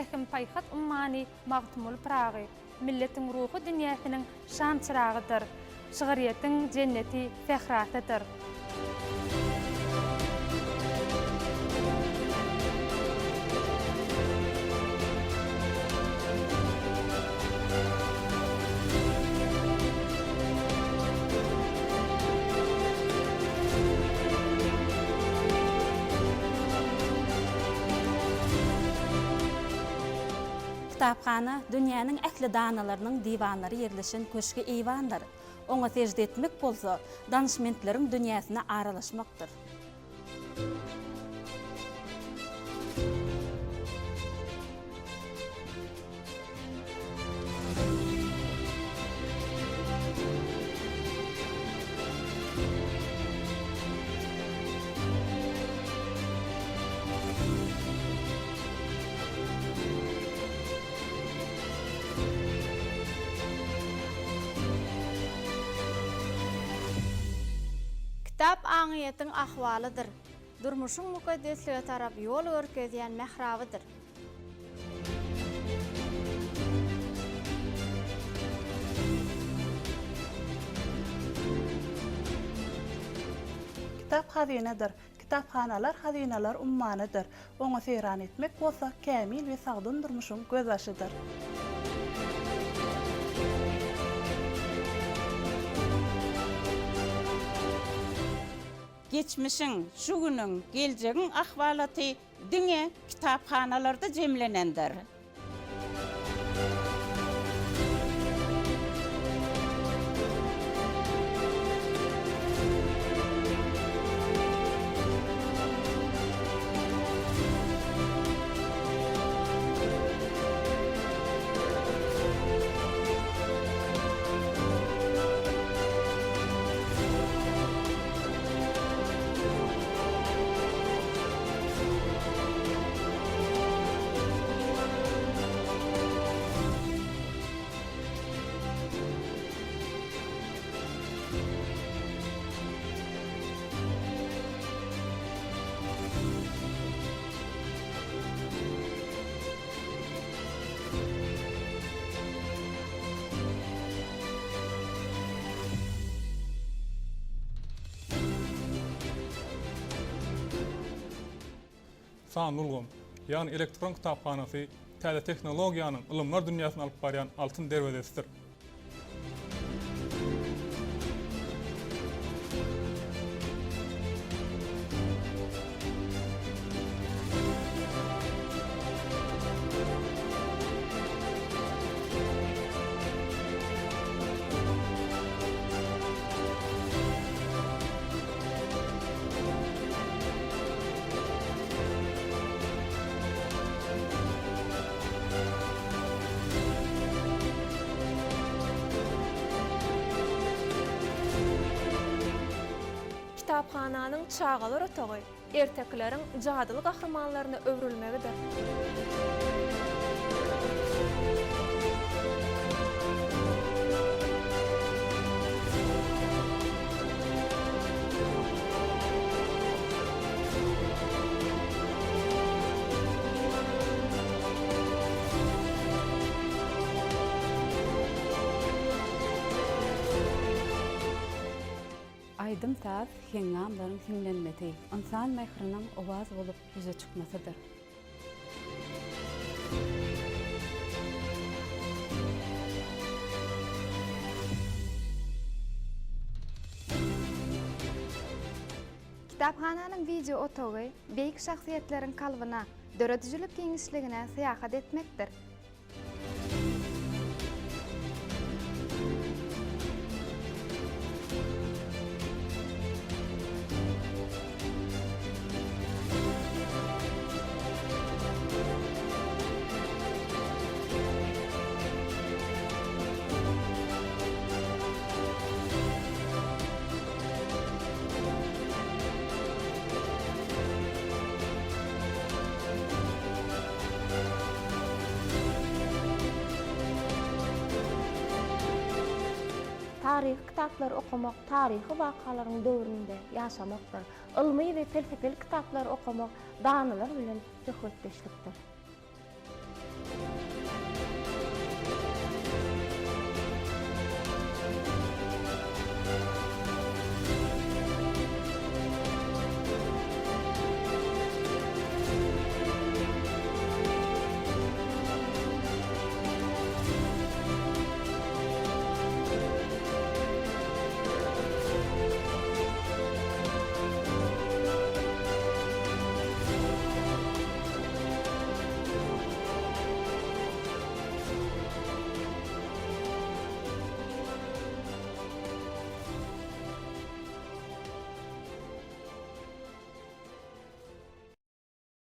Pähim-paýhas ummany Magtymguly Pyragy milletiň ruhy dünýäsiniň şam çyragydyr, şygyrýetiň jenneti sährasydyr. Kitaphana dünýäniň ähli danalarynyň diwanlary ýerleşen köşgi-eýwandyr. Oňa sežde etmek bolsa, danyşmentleriň dünýäsine aralaşmakdyr. Kitap aňyýetiň ahwalydyr, durmuşyň mukaddeslige tarap ýol görkezýän mährabydyr. Kitap hazynadyr. Kitaphanalar hazynalar ummanydyr. Oňa seýran etmek bolsa kämil we sagdyn durmuşyň gözbaşydyr. Geçmişiň, şu günüň, geljegiň ahwalaty diňe kitaphanalarda jemlenendir. Sanly ulgam, ýagny elektron kitaphanasy täze tehnologiýanyň ylymlar dünýäsine alyp barýan altyn derwezesidir. Kitaphananyň çagalar otagy ertekileriň jadyly gahrymanlaryna öwrülmegidir. Aýdym-saz heňňamlaryň hiňlenmesi, ynsan mähriniň owaz bolup ýüze çykmasydyr. Kitaphananyň wideo otagy beýik şahsyýetleriň kalbyna, döredijilik giňişligine syýahat etmekdir. Taryhy kitaplary okamak taryhy wakalaryň döwründe ýaşamakdyr. Ylmy we pelsepeli kitaplary okamak danalar bilen söhbetdeşlikdir.